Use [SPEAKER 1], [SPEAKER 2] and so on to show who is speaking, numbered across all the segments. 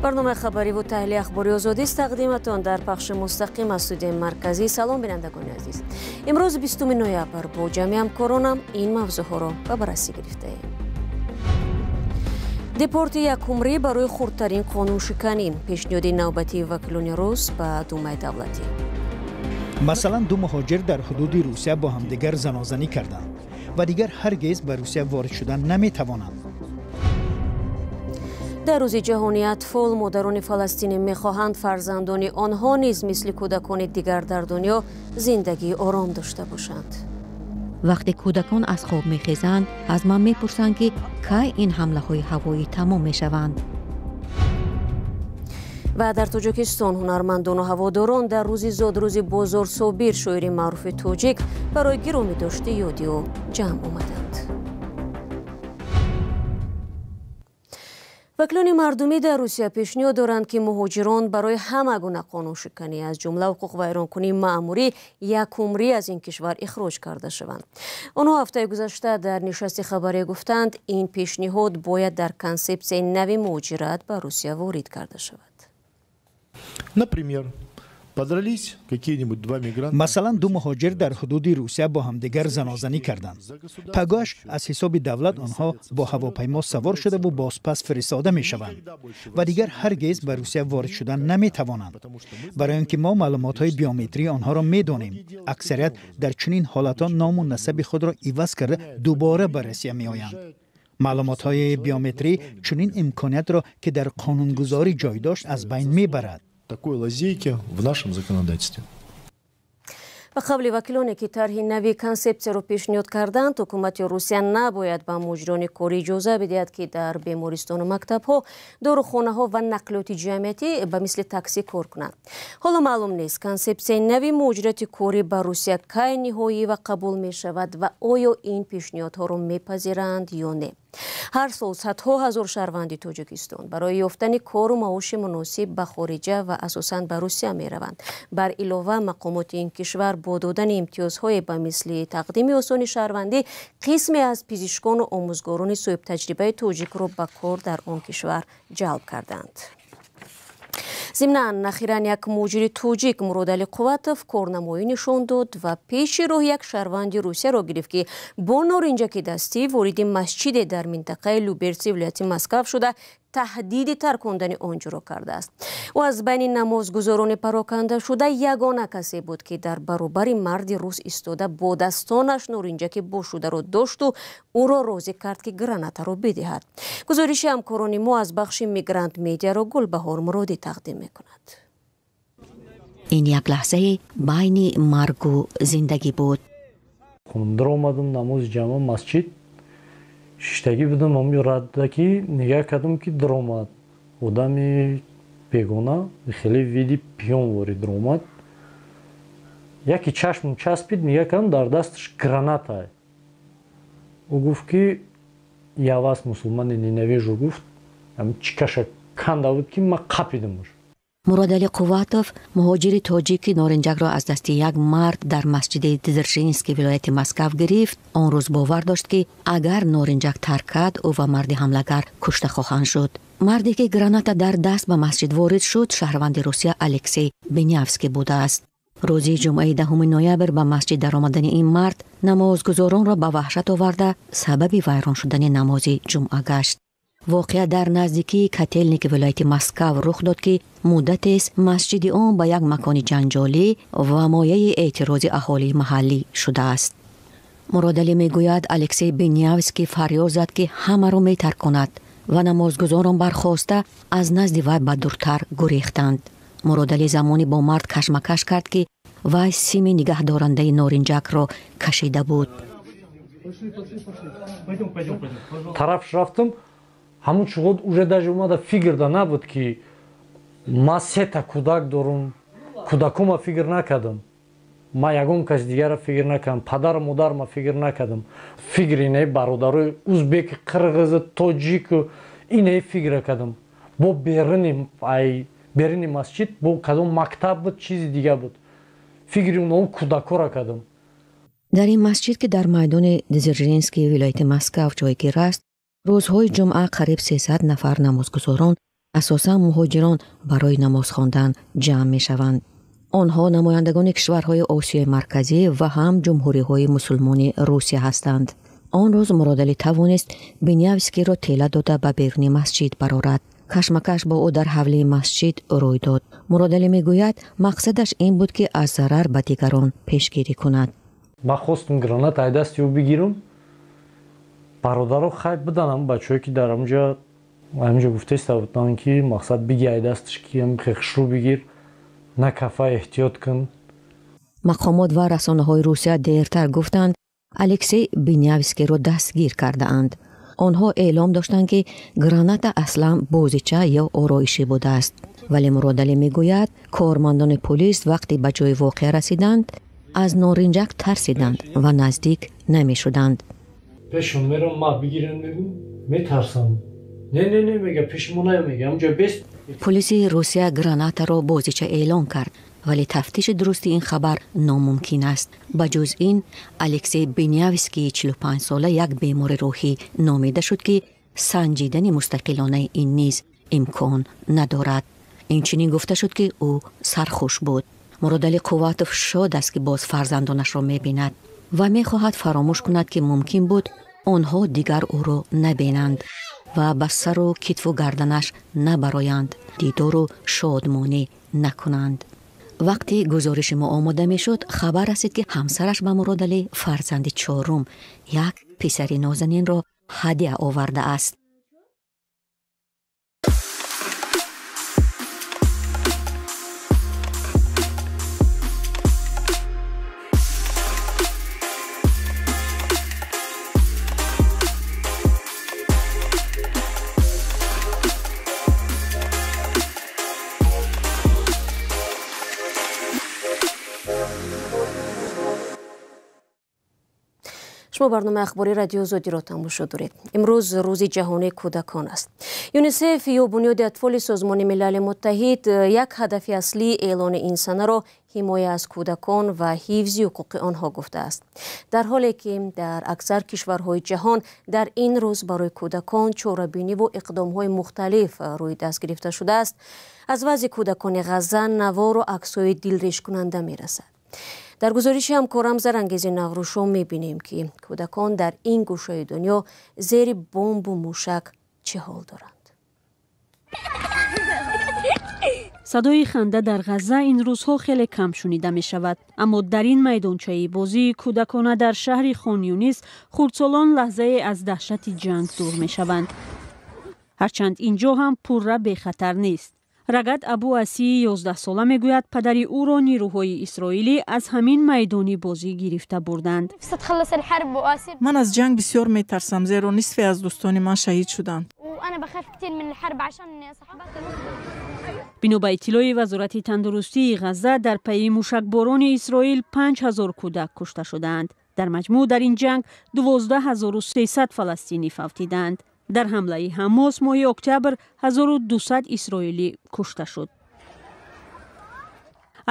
[SPEAKER 1] Барномаи хабариву таҳлили ахбори Озодист тақдиматон дар пахши мустақим аз студияи марказӣ. Салом, бинандагони азиз. Имрӯз 20 ноябр бо ҷамъи ҳамкоронам ин мавзӯъҳоро ба баррасӣ гирифтаем. Депорти якумрӣ барои хурдтарин қонуншиканӣ. Пешниҳоди навбатии вакилони рус ба Думаи давлатӣ.
[SPEAKER 2] Масалан, ду муҳоҷир дар ҳудуди Русия бо ҳамдигар занозанӣ карданд ва дигар ҳаргиз ба Русия ворид шудан наметавонанд.
[SPEAKER 1] Дар рӯзи ҷаҳонии атфол модарони фаластинӣ мехоҳанд фарзандони онҳо низ мисли кӯдакони дигар дар дунё зиндагии ором дошта бошанд.
[SPEAKER 3] Вақте кӯдакон аз хоб мехезанд, аз ман мепурсанд, ки кай ин ҳамлаҳои ҳавоӣ тамом мешаванд.
[SPEAKER 1] Ва дар Тоҷикистон ҳунармандону ҳаводорон дар рӯзи зодрӯзи Бозор Собир, шоири маъруфи тоҷик, барои гиромӣ дошти ёди ӯ ҷамъ омаданд. Вакилони мардумӣ дар Русия пешниҳод доранд, ки муҳоҷирон барои ҳама гуна қонуншиканӣ, аз ҷумла ҳуқуқвайронкунии маъмурӣ, якумрӣ аз ин кишвар ихроҷ карда шаванд. Онҳо ҳафтаи гузашта дар нишасти хабарӣ гуфтанд, ин пешниҳод бояд дар консепсияи нави муҳоҷират ба Русия ворид карда шавад.
[SPEAKER 4] Например, подрались какие-нибудь два мигранта.
[SPEAKER 2] Масалан, ду муҳоҷир дар ҳудуди Русия бо ҳамдигар занозанӣ карданд. Пагоҳаш аз ҳисоби давлат онҳо бо ҳавопаймо савор шудаву бозпас фиристода мешаванд ва дигар ҳаргиз ба Русия ворид шудан наметавонанд. Барои он ки мо маълумотҳои биометрии онҳоро медонем, аксарият дар чунин ҳолатҳо ному насаби худро иваз карда дубора ба Русия меоянд. Маълумотҳои биометрӣ чунин имкониятро, ки дар қонунгузорӣ ҷой дошт, аз байн мебарад.
[SPEAKER 4] Такой лазейки в нашем законодательстве.
[SPEAKER 1] Ба қавли вакилоне, ки тарҳи нави консепсияро пешниҳод карданд, ҳукумати Русия набояд ба муҳоҷирони корӣ иҷоза бидиҳад, ки дар бемористону мактабҳо, дорухонаҳо ва нақлиёти ҷамъиятӣ ба мисли таксӣ кор кунанд. Ҳоло маълум нест, консепсияи нави муҳоҷирати корӣ ба Русия кай ниҳоӣ ва қабул мешавад ва оё ин пешниҳодҳоро мепазиранд ё не. Ҳар сол садҳо ҳазор шаҳрванди Тоҷикистон барои ёфтани кору маоши муносиб ба хориҷа ва асосан ба Русия мераванд. Бар илова, мақомоти ин кишвар бо додани имтиёзҳое ба мисли тақдими осони шаҳрвандӣ қисме аз пизишкону омӯзгорони соҳибтаҷрибаи тоҷикро ба кор дар он кишвар ҷалб карданд. Зимнан, ахиран як муҳоҷири тоҷик Муродалӣ Қувватов корнамоӣ нишон дод ва пеши роҳи як шаҳрванди Русияро гирифт, ки бо норинҷаки дастӣ вориди масҷиде дар минтақаи Люберци вилояти Москав шуда таҳдиди таркондани он ҷоро кардааст. Ӯ аз байни намозгузорони пароканда шуда ягона касе буд, ки дар баробари марди рус истода бо дастонаш норинҷаки бошударо дошту ӯро розӣ кард, ки гранатаро бидиҳад. Гузориши ҳамкорони мо аз бахши Мигрант Медиаро Гулбаҳор Муродӣ тақдим мекунад.
[SPEAKER 3] Ин як лаҳзаи байни маргу зиндагӣ буд.
[SPEAKER 5] Даромадам намози ҷамъа масҷид, шиштагӣ будам, ҳамин радда ки нигаҳ кардам, ки даромад одами бегона, хеле види пиён ворид даромад. Яке чашмам часпид, нигаҳ кардам, дар дасташ граната. Ӯ гуфт, ки «Я вас, мусулмане, ненавижу», гуфт. Чикаша канда буд, ки ман қапидамуш.
[SPEAKER 3] Муродалӣ Қувватов, муҳоҷири тоҷик, ки норинҷакро аз дасти як мард дар масҷиди Дзержински вилояти Москав гирифт, он рӯз бовар дошт, ки агар норинҷак тарк кард, ӯ ва марди ҳамлагар кушта хоҳанд шуд. Марде, ки граната дар даст ба масҷид ворид шуд, шаҳрванди Русия Алексей Бенявский будааст. Рӯзи ҷумъаи 10 ноябр ба масҷид даромадани ин мард намозгузоронро ба ваҳшат оварда, сабаби вайрон шудани намози ҷумъа гашт. Воқеа дар наздикии Котелники вилояти Москав рух дод, ки муддатест масҷиди он ба як макони ҷанҷолӣ ва мояи эътирози аҳолии маҳаллӣ шудааст. Муродалӣ мегӯяд, Алексей Бенявский фарёд зад, ки ҳамаро метарконад, ва намозгузорон бархоста аз назди вай ба дуртар гурехтанд. Муродалӣ замоне бо мард кашмакаш кард, ки вай сими нигаҳдорандаи норинҷакро кашида буд.
[SPEAKER 5] Тарафш рафтам, ҳамун чуғод уже даже омада фикрда набуд, ки ман сета кӯдак дорум. Кӯдакома фикр накардам, ман ягон кас дигара фикр накардам, падару модарма фикр накардам. Фикри инаи бародарои узбеки, қирғизи, тоҷику инаи фикра кардам. Бо берини ай берини масҷид бо кадом мактаб буд, чизи дига буд, фикри уно кӯдакора кардам.
[SPEAKER 3] Дар ин масҷид, ки дар майдони Дзержинский вилояти Москав ҷойгир аст, рӯзҳои ҷумъа қариб 300 нафар намозгузорон Асосан муҳоҷирон барои намоз хондан ҷамъ мешаванд. Онҳо намояндагони кишварҳои Осиёи Марказӣ ва ҳам ҷумҳуриҳои мусулмони Русия ҳастанд. Он рӯз Муродалӣ тавонист Бинявскийро тела дода ба беруни масҷид барорад. Кашмакаш бо ӯ дар ҳавлии масҷид рӯй дод. Муродалӣ мегӯяд, мақсадаш ин буд, ки аз зарар ба дигарон пешгирӣ кунад.
[SPEAKER 5] Ман хостум граната ай дасти ӯ бигирам. Бародаро хай биданам, бачаҳое ки дар ҳамҷо гуфтеста буданд, ки мақсад биги ай дасташ, ки хешрӯ бигир, на кафа, эҳтиёт кун.
[SPEAKER 3] Мақомот ва расонаҳои Русия дертар гуфтанд, Алексей Бинявскийро дастгир кардаанд. Онҳо эълом доштанд, ки граната аслан бозича ё ороишӣ будааст. Вале Муродалӣ мегӯяд, кормандони полис вақте ба ҷои воқеа расиданд, аз норинҷак тарсиданд ва наздик намешуданд.
[SPEAKER 5] Пешон мерам, ма бигирем, мегӯм, метарсам. Не, не, не, мега, пеши мо ная, мега, ҳамҷо бест.
[SPEAKER 3] Полиси Русия гранатаро бозича эълон кард, вале тафтиши дурусти ин хабар номумкин аст. Ба ҷуз ин, Алексей Бинявский 45-сола як бемори рӯҳӣ номида шуд, ки санҷидани мустақилонаи ин низ имкон надорад. Инчунин гуфта шуд, ки ӯ сархуш буд. Муродалӣ Қувватов шод аст, ки боз фарзандонашро мебинад ва мехоҳад фаромӯш кунад, ки мумкин буд онҳо дигар ӯро набинанд ва ба сару китфу гарданаш набароянд, дидору шодмонӣ накунанд. Вақте гузориши мо омода мешуд, хабар расид, ки ҳамсараш ба Муродалӣ фарзанди чорум, як писари нозанинро ҳадя овардааст.
[SPEAKER 1] Шумо барномаи ахбори Радио Озодиро тамошо доред. Имрӯз рӯзи ҷаҳонии кӯдакон аст. ЮНИСЕФ ё Бунёди атфоли Созмони Милали Муттаҳид як ҳадафи аслии эълони ин санаро ҳимоя аз кӯдакон ва ҳифзи ҳуқуқи онҳо гуфтааст. Дар ҳоле ки дар аксар кишварҳои ҷаҳон дар ин рӯз барои кӯдакон чорабиниву иқдомҳои мухталиф рӯи даст гирифта шудааст, аз вазъи кӯдакони Ғазза навору аксҳои дилрешкунанда мерасад. Дар гузориши ҳамкорам Зарангези Наврӯшо мебинем, ки кӯдакон дар ин гӯшаи дунё зери бомбу мушак чӣ ҳол доранд.
[SPEAKER 6] Садои ханда дар Ғазза ин рӯзҳо хеле кам шунида мешавад, аммо дар ин майдончаи бозии кӯдакона дар шаҳри Хон Юнис хурдсолон лаҳзае аз даҳшати ҷанг дур мешаванд. Ҳарчанд ин ҷо ҳам пурра бехатар нест. Рагат Абу Асии 11-сола мегӯяд, падари ӯро нирӯҳои исроилӣ аз ҳамин майдони бозӣ гирифта бурданд.
[SPEAKER 7] Ман аз ҷанг бисёр метарсам, зеро нисфе аз дӯстони ман шаҳид шуданд.
[SPEAKER 6] Бино ба иттилои Вазорати тандурустии Ғазза, дар пайи мушакборони Исроил 5000 кӯдак кушта шудаанд. Дар маҷмӯъ дар ин ҷанг 12300 фаластинӣ фавтиданд. Дар ҳамлаи Ҳамос моҳи октябр 1200 исроилӣ кушта шуд.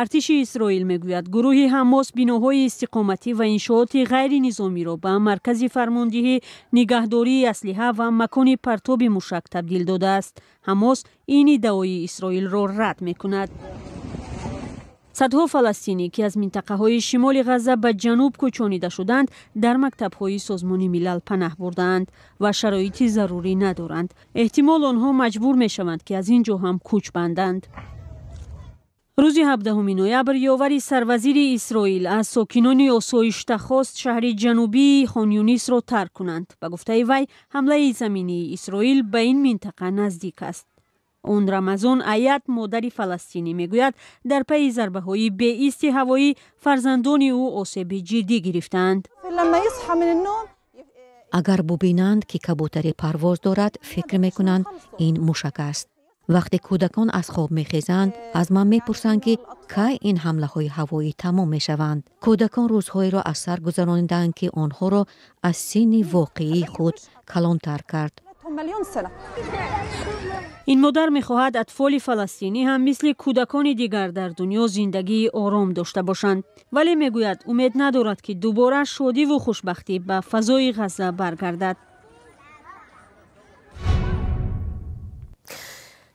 [SPEAKER 6] Артиши Исроил мегӯяд, гурӯҳи Ҳамос биноҳои истиқоматӣ ва иншооти ғайринизомиро ба маркази фармондиҳӣ, нигаҳдории аслиҳа ва макони партоби мушак табдил додааст. Ҳамос ин иддаои Исроилро рад мекунад. Садҳо фаластинӣ, ки аз минтақаҳои шимоли Ғазза ба ҷануб кӯчонида шуданд, дар мактабҳои Созмони Милал панаҳ бурдаанд ва шароити зарурӣ надоранд. Эҳтимол онҳо маҷбур мешаванд, ки аз ин ҷо ҳам кӯч банданд. Рӯзи 17 ноябр ёвари сарвазири Исроил аз сокинони осоишта хост шаҳри ҷанубии Хон Юнисро тарк кунанд. Ба гуфтаи вай, ҳамлаи заминии Исроил ба ин минтақа наздик аст. Он Рамазон Аят, модари фаластинӣ, мегӯяд, дар пайи зарбаҳои беисти ҳавоӣ фарзандони ӯ осеби ҷиддӣ гирифтаанд.
[SPEAKER 3] Агар бубинанд, ки кабутаре парвоз дорад, фикр мекунанд, ин мушак аст. Вақте кӯдакон аз хоб мехезанд, аз ман мепурсанд, ки кай ин ҳамлаҳои ҳавоӣ тамом мешаванд. Кӯдакон рӯзҳоеро аз сар гузаронидаанд, ки онҳоро аз синни воқеии худ калонтар кард.
[SPEAKER 6] Ин модар мехоҳад атфоли фаластинӣ ҳам мисли кӯдакони дигар дар дунё зиндагии ором дошта бошанд, вале мегӯяд, умед надорад, ки дубора шодиву хушбахтӣ ба фазои Ғазза баргардад.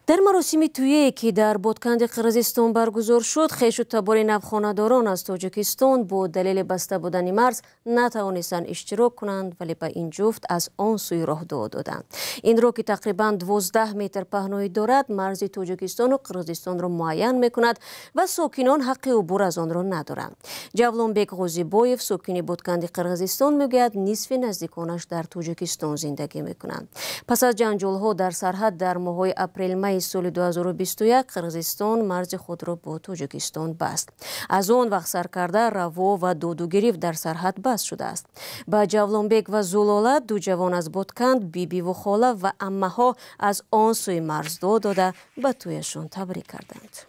[SPEAKER 1] Дар маросими тӯе, ки дар Ботканди Қирғизистон баргузор шуд, хешу табори навхонадорон аз Тоҷикистон бо далели баста будани марз натавонистанд иштирок кунанд, вале ба ин ҷуфт аз он сӯи роҳ дуо доданд. Ин роҳ, ки тақрибан 12 метр паҳноӣ дорад, марзи Тоҷикистону Қирғизистонро муайян мекунад ва сокинон ҳаққи убур аз онро надоранд. Ҷавлонбек Ғозибоев, сокини Ботканди Қирғизистон, мегӯяд, нисфи наздиконаш дар Тоҷикистон зиндагӣ мекунанд. Пас аз ҷанҷолҳо дар сарҳад дар моҳҳои апрел-май соли 2021 Қирғизистон марзи худро бо Тоҷикистон баст. Аз он вақт саркарда раво ва додугирифт дар сарҳад баст шудааст. Ба Ҷавлонбек ва Зулола, ду ҷавон аз Ботканд, бибиву хола ва аммаҳо аз он сӯи марз дуо дода, ба тӯяшон табрик карданд.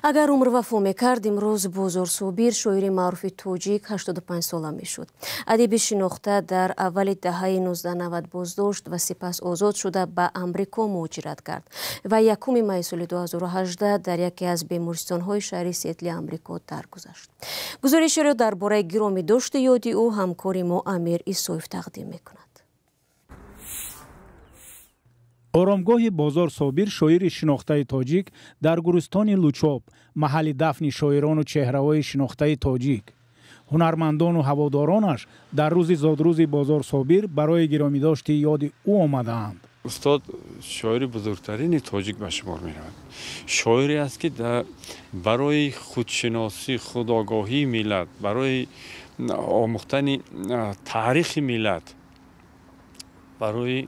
[SPEAKER 1] Агар умр вафо мекард, имрӯз Бозор Собир, шоири маъруфи тоҷик, 85 сола мешуд. Адиби шинохта дар аввали даҳаи 1990 боздошт ва сипас озод шуда ба Амрико муҳоҷират кард ва 1 майи соли 2018 дар яке аз бемористонҳои шаҳри Сиэтли Амрико даргузашт. Гузоришеро дар бораи гиромӣ дошти ёди ӯ ҳамкори мо Амир Исоев тақдим мекунад.
[SPEAKER 8] Оромгоҳи Бозор Собир, шоири шинохтаи тоҷик, дар гӯристони Лучоб, маҳалли дафни шоирону чеҳраҳои шинохтаи тоҷик. Ҳунармандону ҳаводоронаш дар рӯзи зодрӯзи Бозор Собир барои гиромидошти ёди ӯ омадаанд.
[SPEAKER 9] Устод шоири бузургтарини тоҷик ба шумор меравад. Шоире аст, ки барои худшиносӣ, худогоҳии миллат, барои омӯхтани таърихи миллат, барои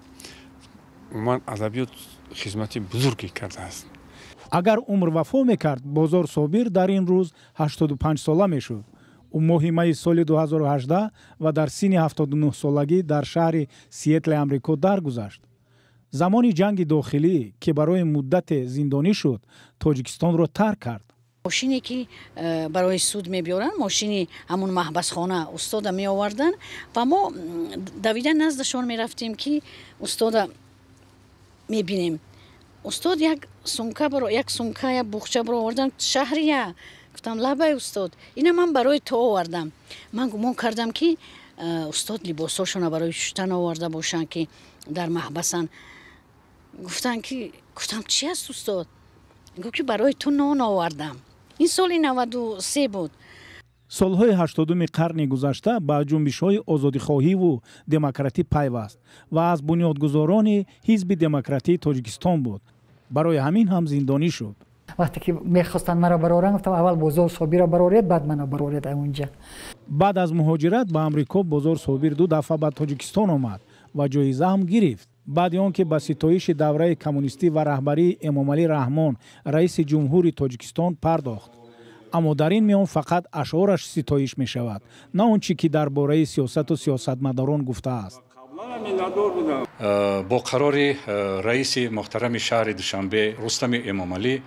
[SPEAKER 9] умуман адабиёт хизмати бузурге кардааст.
[SPEAKER 8] Агар умр вафо мекард, Бозор Собир дар ин рӯз 85 сола мешуд. Ӯ моҳи майи соли 2018 ва дар синни 79 солагӣ дар шаҳри Сиэтли Амрико даргузашт. Замони ҷанги дохилӣ, ки барои муддате зиндонӣ шуд, Тоҷикистонро тарк кард.
[SPEAKER 10] Мошине ки барои суд мебиёранд, мошини ҳамун маҳбасхона устода меоварданд ва мо давида наздашон мерафтем, ки устода мебинем. Устод як сумка, як буғча баровардан. Шаҳрия, гуфтам, лабай устод, ина ман барои ту овардам. Ман гумон кардам, ки устод либосҳошона барои шуштан оварда бошанд, ки дар маҳбасан. Гуфтанд ки, гуфтам, чи аст, устод? Гуфт, ки барои ту нон овардам. Ин соли 93 буд.
[SPEAKER 8] Солҳои 80-уми қарни гузашта ба ҷунбишҳои озодихоҳиву демократӣ пайваст ва аз бунёдгузорони Ҳизби демократии Тоҷикистон буд. Барои ҳамин ҳам зиндонӣ шуд.
[SPEAKER 11] Вақте ки мехостанд маро бароранд, гуфтам, аввал Бозор Собирро бароред, баъд маро бароред онҷа.
[SPEAKER 8] Баъд аз муҳоҷират ба Амрико Бозор Собир ду дафъа ба Тоҷикистон омад ва ҷоиза ҳам гирифт. Баъди он ки ба ситоиши давраи коммунистӣ ва раҳбарии Эмомалӣ Раҳмон, раиси ҷумҳури Тоҷикистон, пардохт. Аммо дар ин миён фақат ашъораш ситоиш мешавад, на он чӣ ки дар бораи сиёсату сиёсатмадорон гуфтааст.
[SPEAKER 12] Бо қарори раиси муҳтарами шаҳри Душанбе Рустами Эмомалӣ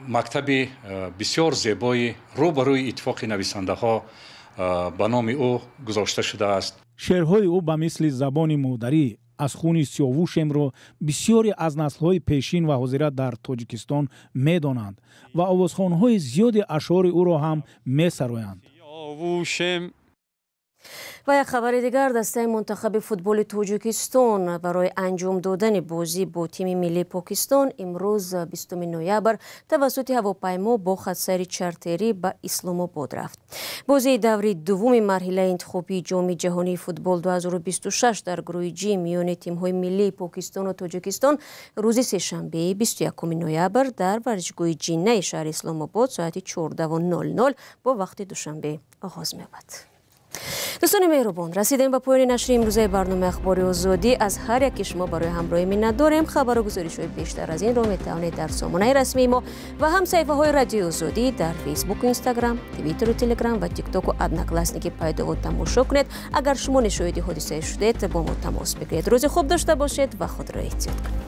[SPEAKER 12] мактаби бисёр зебои рӯ ба рӯи Иттифоқи нависандаҳо ба номи ӯ гузошта шудааст.
[SPEAKER 8] Шеърҳои ӯ ба мисли забони модарӣ аз хуни сиёвушемро бисёре аз наслҳои пешин ва ҳозира дар Тоҷикистон медонанд ва овозхонҳои зиёди ашъори ӯро ҳам месароянд.
[SPEAKER 1] Ва як хабари дигар: дастаи мунтахаби футболи Тоҷикистон барои анҷом додани бозӣ бо тими миллии Покистон имрӯз, 20 ноябр, тавассути ҳавопаймо бо хатсайри чартерӣ ба Исломобод рафт. Бозии даври дуввуми марҳилаи интихобии Ҷоми ҷаҳонии футбол 2026 дар гурӯҳи Ҷ миёни тимҳои миллии Покистону Тоҷикистон рӯзи сешанбеи 21 ноябр дар варзишгоҳи Ҷиннаи шаҳри Исломобод соати 14:00 бо вақти Душанбе оғоз меёбад. Дӯстони меҳрубон, расидем ба поёни нашри имрӯзаи барномаи Ахбори Озодӣ. Аз ҳар яки шумо барои ҳамроҳӣ миннат дорем. Хабару гузоришҳои бештар аз инро метавонед дар сомонаи расмии мо ва ҳам саҳифаҳои Радиои Озодӣ дар Фейсбуку, Инстаграм, Твиттеру, Телеграм ва Тиктоку Одноклассники пайдову тамошо кунед. Агар шумо низ шоҳиди ҳодисае шудед, бо мо тамос бигиред. Рӯзи хуб дошта бошед ва худро эҳтиёт кунед.